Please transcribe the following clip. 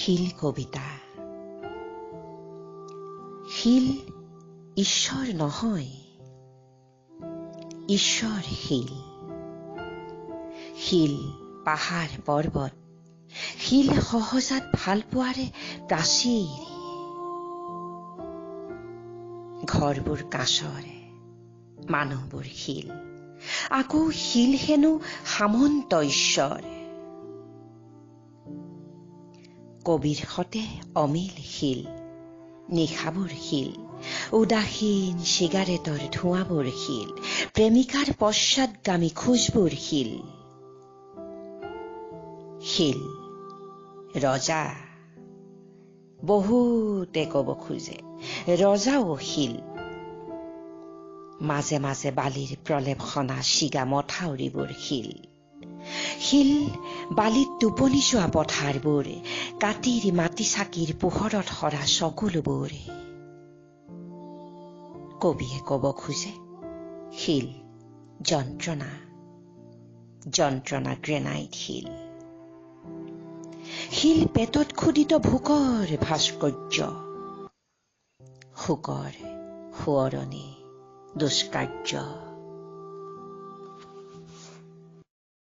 শিল কবিতা। শিল ঈশ্বৰ নহয়, ঈশ্বৰ শিল। শিল পাহাৰ পৰ্বত, শিল সহজাত ভালপোৱাৰে প্ৰাচীৰ। ঘৰবোৰ কাঁচৰ, মানুহবোৰ শিল, আকৌ শিল হেনো সামন্ত ঈশ্বৰ। কবিৰ সতে অমিল শিল, নিশাবোৰ শিল, উদাসীন চিগাৰেটৰ ধোঁৱাবোৰ শিল, প্ৰেমিকাৰ পশ্চাদগামী খোজবোৰ শিল। শিল ৰজা, বহুতে কব খোজে ৰজাও শিল। মাজে মাজে বালিৰ প্ৰলেপ সনা চিগা মথাউৰিবোৰ শিল। শিল বালিত টোপনি যোৱা পথাৰবোৰ, কাতিৰ মাটি চাকিৰ পোহৰত সৰা চকুলোবোৰ। কবিয়ে কব খোজে শিল যন্ত্ৰণা, যন্ত্ৰণা গ্ৰেনাইট শিল। শিল পেটত খোদিত ভোকৰ ভাস্কৰ্য, শোকৰ সোঁৱৰণি দুষ্কাৰ্য।